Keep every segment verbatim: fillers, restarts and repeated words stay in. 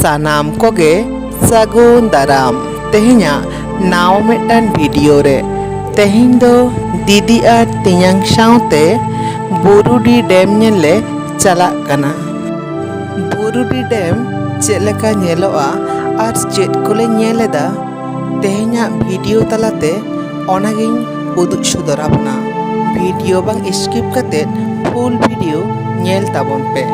ᱥᱟᱱᱟᱢ ᱠᱚᱜᱮ ᱥᱟᱹᱜᱩᱱ ᱫᱟᱨᱟᱢ ᱛᱮᱦᱮᱧᱟᱜ ᱱᱟᱣᱟ ᱢᱤᱫᱴᱟᱝ ᱵᱷᱤᱰᱤᱭᱳ ᱨᱮ᱾ ᱛᱮᱦᱮᱧ ᱫᱚ ᱫᱤᱫᱤ ᱟᱨ ᱛᱮᱧᱟᱝ ᱥᱟᱶᱛᱮ ᱵᱩᱨᱩᱰᱤ ᱰᱮᱢ ᱧᱮᱞ ᱞᱮ ᱪᱟᱞᱟᱜ ᱠᱟᱱᱟ᱾ ᱵᱩᱨᱩᱰᱤ ᱰᱮᱢ ᱪᱮᱫ ᱞᱮᱠᱟ ᱧᱮᱞᱚᱜᱼᱟ ᱟᱨ ᱪᱮᱫ ᱠᱚᱞᱮ ᱧᱮᱞ ᱮᱫᱟ, ᱛᱮᱦᱮᱧᱟᱜ ᱵᱷᱤᱰᱤᱭᱳ ᱛᱟᱞᱟᱛᱮ ᱚᱱᱟᱜᱤᱧ ᱩᱫᱩᱜ ᱥᱚᱫᱚᱨ ᱟᱵᱚᱱᱟ᱾ ᱵᱷᱤᱰᱤᱭᱳ ᱵᱟᱝ ᱥᱠᱤᱯ ᱠᱟᱛᱮ ᱯᱷᱩᱞ ᱵᱷᱤᱰᱤᱭᱳ ᱧᱮᱞ ᱛᱟᱵᱚᱱ ᱯᱮ᱾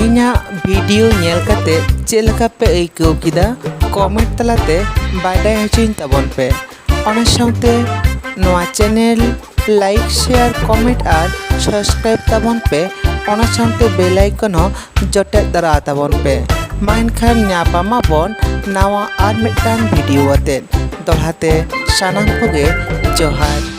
ᱤᱧᱟᱹᱜ ᱵᱷᱤᱰᱤᱭᱳ ᱧᱮᱞ ᱠᱟᱛᱮ ᱪᱮᱫ ᱞᱮᱠᱟ ᱯᱮ ᱟᱹᱭᱠᱟᱹᱣ ᱠᱮᱫᱟ, ᱠᱚᱢᱮᱱᱴ ᱛᱟᱞᱟᱛᱮ ᱵᱟᱰᱟᱭ ᱦᱚᱪᱚᱧ ᱛᱟᱵᱚᱱ ᱯᱮ᱾ ᱚᱱᱟ ᱥᱟᱶᱛᱮ ᱱᱚᱣᱟ ᱪᱮᱱᱮᱞ ᱞᱟᱭᱤᱠ, ᱥᱮᱭᱟᱨ, ᱠᱚᱢᱮᱱᱴ ᱟᱨ ᱥᱟᱵᱥᱠᱨᱟᱭᱤᱵ ᱛᱟᱵᱚᱱ ᱯᱮ᱾ ᱚᱱᱟ ᱥᱟᱶᱛᱮ ᱵᱮᱞ ᱟᱭᱠᱚᱱ ᱦᱚᱸ ᱡᱚᱴᱮᱫ ᱫᱟᱨᱟ ᱛᱟᱵᱚᱱ ᱯᱮ᱾ ᱢᱟ ᱮᱱᱠᱷᱟᱱ ᱧᱟᱯᱟᱢ ᱟᱵᱚᱱ ᱱᱟᱣᱟ ᱟᱨ ᱢᱤᱫᱴᱟᱝ ᱵᱷᱤᱰᱤᱭᱳ ᱟᱛᱮᱫ᱾ ᱫᱚᱦᱲᱟ ᱛᱮ ᱥᱟᱱᱟᱢ ᱠᱚᱜᱮ ᱡᱚᱦᱟᱨ᱾